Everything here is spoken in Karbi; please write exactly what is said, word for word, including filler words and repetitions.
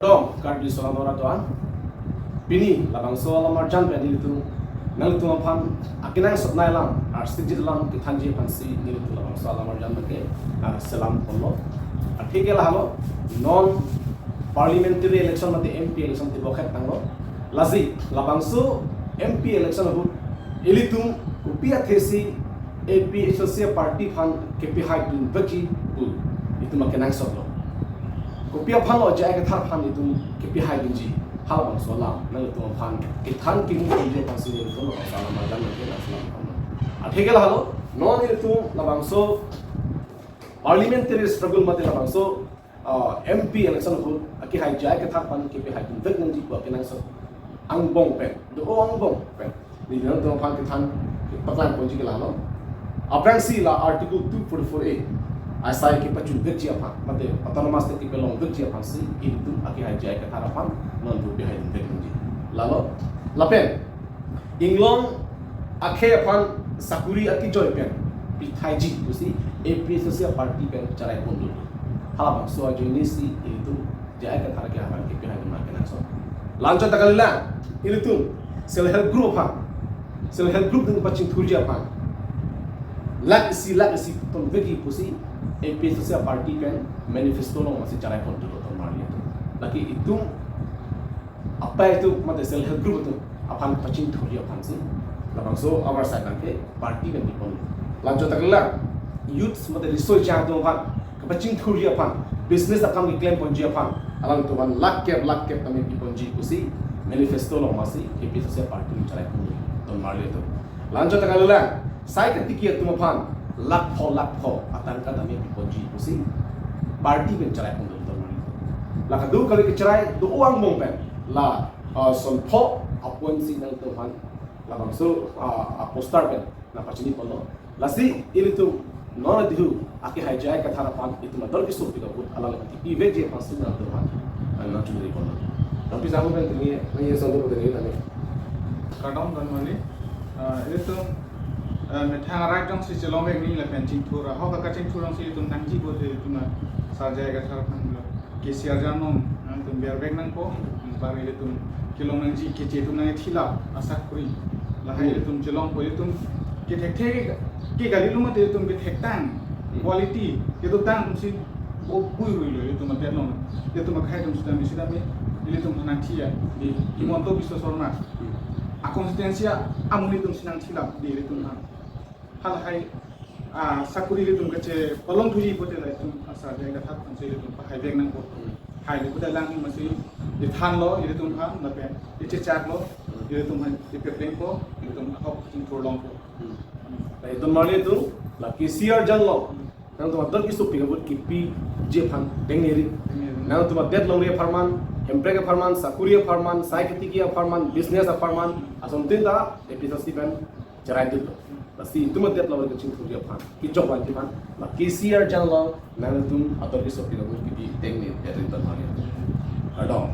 Kardom, Karbi aso alam rat do-an. Pini labangso alam arjan pen nelitum, nanglitum aphan akenangsot nai alam, arsik jit alam kethanji aphansi nelitum labangso alam arjan pen ke, ah, selam ponlo. Athe ke lahelo, non parliamentary election mate M P election tibokhet tanglo. Lasi labangso M P election ahut ilitum kopi athesi A P H L C party aphan kepihai dunvekji pu itum akenangsotlo. Kopi aphanlo J I Kathar aphan itum kepihai dunji, halabangso alam nanglitum aphan kethan kemu dunji aphansi itum labangso alam arjan pen ke nangselam ponlo. Athe ke lahelo, non itum labangso parliamentary struggle mate labangso, ah, M P election ahut akehai J I Kathar aphan kepihai dunvek nangji pu akenangsot angbong pen, do-o angbong pen nelitum aphan kethan paklang ponji ke lahelo. Aphrangsi la Article two forty-four A asai kepachunvekji aphan mate autonomous state kepalongvekji aphansi itum akehai J I Kathar aphan non kepihai dunvek nangji. Lalo, lapen inglong akhei aphan sakuri akejoi pen pithaiji pusi A P H L C party pen cherai pondun. Halabangso ajoinesi itum J I Kathar ke aphan kepihai dun akenangsot. La-anchot ta kalilang, ilitum self help group aphan, self help group atum pachingthurji aphan lakh isi lakh isi tonvekji pusi A P H L C party pen manifesto along masi cherai pondunlo ton marli atum. Lake itum apai atum mate self help group atum aphan pachingthurji aphansi labangso our side nangke party pen pipon. La-anchot ta kalilang, youths mate riso ejang atum aphan kapachingthurji aphan, business akam keklem ponji aphan, alangtum aphan lakh kep lakh kep tame piponji pusi manifesto along masi A P H L C party cherai pondun ton marli atum. La-anchot ta kalilang, sai ketiki atum aphan lakh pho lakh pho atangka tame piponji pusi party pen cherai pondun ton marli atum. La kadokave kecherai do-o angbong pen la, ah, son pho apotsi nangtum aphan labangso, ah, ah, poster pen nangpachini ponlo. Lasi ilitum non adihu akehai J I Kathar aphan itum ador kesopik ahut alang kepivekji aphansi nangtum aphan, ah, nangchumri ponlo. Tapi jago pen tini nang ye sanggup tini nani. Kardom don mali. Ah, ilitum, ah, methang arai jongsi chelongvek nangji lapen chingthur ahok akachingthur jongsi itum nangji pulote itum, ah, sar J I Kathar aphan lo. K C R jan along nangtum bervek nangpo, anpar ilitum kelong nangji keche atum nangthilap asakuri. Lahai Hmm. ilitum chelongpo, ilitum kethekthe ke, ke kalilo mate ilitum kethektang, Hmm. quality, kedotang atumsi bo buiruilo ilitum adet along. Ilitum akhei atum sitame sitame ilitum nangthiya, di Hmm. Himanta Biswa Sarma. Hmm. A constituency amonit atumsi nangthilap di ilitum aphan. Halahai, ah, sakuri ilitum kachepalongthuji pulote la itum asar J I Kathar aphansi ilitum pahaivek nangpo. Hmm. Haile pulote alang masi ithanlo ilitum aphan lapen ichechaklo Hmm. ilitum aphan ipeplengpo, ilitum ahok chingthurlongpo. Hmm. La itum marli atum la K C R jan along nangtum ador kesopik ahut kepiji aphan tengneri. Tengneri. Nangtum adet longri apharman, hemprek apharman, sakuri apharman, sai ketiki apharman, business apharman, asontin ta A P H L C pen cherai dunlo. Lasi itum adet longri kachingthurji aphan, kejok vanji aphan la K C R jan along nangtum ador kesopik ahut kepi tengneri, ya, rintan mari. Kardom.